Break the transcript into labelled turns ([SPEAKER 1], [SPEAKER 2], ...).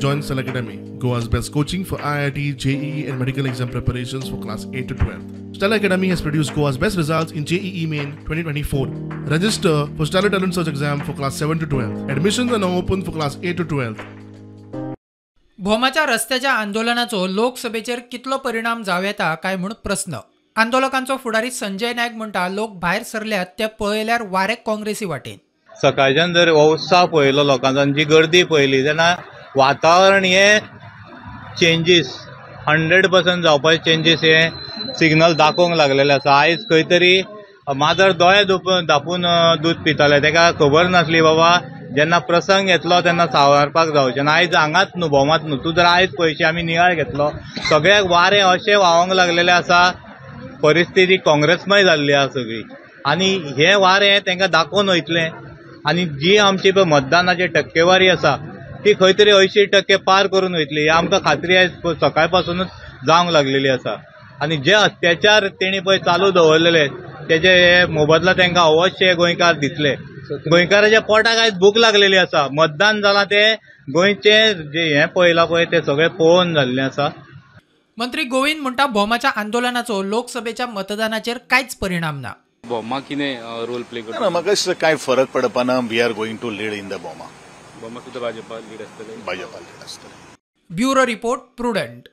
[SPEAKER 1] Join Stellar Academy, Goa's best coaching for IIT, JEE and medical exam preparations for class 8 to 12. Stellar Academy has produced Goa's best results in JEE Main 2024. Register for Stellar Talent Search exam for class 7 to 12. Admissions are now open for class 8 to 12.
[SPEAKER 2] भोमाच्या रस्त्याच्या आंदोलनाचो लोकसभेचेर कितलो परिणाम जावं येता काय म्हूण प्रस्न. आंदोलकांचो फुडारी संजय नायक म्हणटा, लोक भायर सरल्यात ते पळयल्यार वारें काँग्रेसी वाटेन.
[SPEAKER 3] सकाळच्यान जर हो उत्साह पळयलो लोकांचो आनी जी गर्दी पळयली तेन्ना वातावरण हे चेंजीस 100% जावपाचे चेंजीस हे सिग्नल दाखोवंक लागलेले आसा. आयज खंय तरी माजर दोळे धापून दूद पिताले, तेका खबर नासली बाबा जेन्ना प्रसंग येतलो तेन्ना सावारपाक जावचें ना. आयज हांगाच न्हू भोमात न्हू, तूं जर आयज पळयशी आमी नियाळ घेतलो सगळ्याक वारें अशें व्हांवंक लागलेलें आसा. परिस्थिती काँग्रेसमय जाल्ली आसा सगळी आनी हें वारें तांकां दाखोवन वयतलें. आनी जी आमची पळय मतदानाची टक्केवारी आसा ती खंय तरी 80% पार करून वयतली ही आमकां खात्री आयज सकाळ पासूनच जावंक लागलेली आसा. आनी जे अत्याचार तेणी पळय चालू दवरलेले तेजे हे मोबदला तांकां अवश्य गोंयकार दितले. गोंयकाराच्या पोटाक आयज भूक लागलेली आसा. मतदान जालां तें गोंयचें जें हें पळयलां पळय तें सगळें पळोवन जाल्लें आसा.
[SPEAKER 2] मंत्री गोविंद म्हणटा, भोमाच्या आंदोलनाचो लोकसभेच्या मतदानाचेर कांयच परिणाम ना.
[SPEAKER 4] भोमा कितें रोल प्ले करता?
[SPEAKER 5] ना, म्हाका दिसता कांय फरक पडपाना. We are going to lead in the Bhoma.
[SPEAKER 4] Bhoma सुद्दां भाजपा लीड आसतलें.
[SPEAKER 5] भाजपा लीड आसतलें.
[SPEAKER 2] Bureau report, Prudent.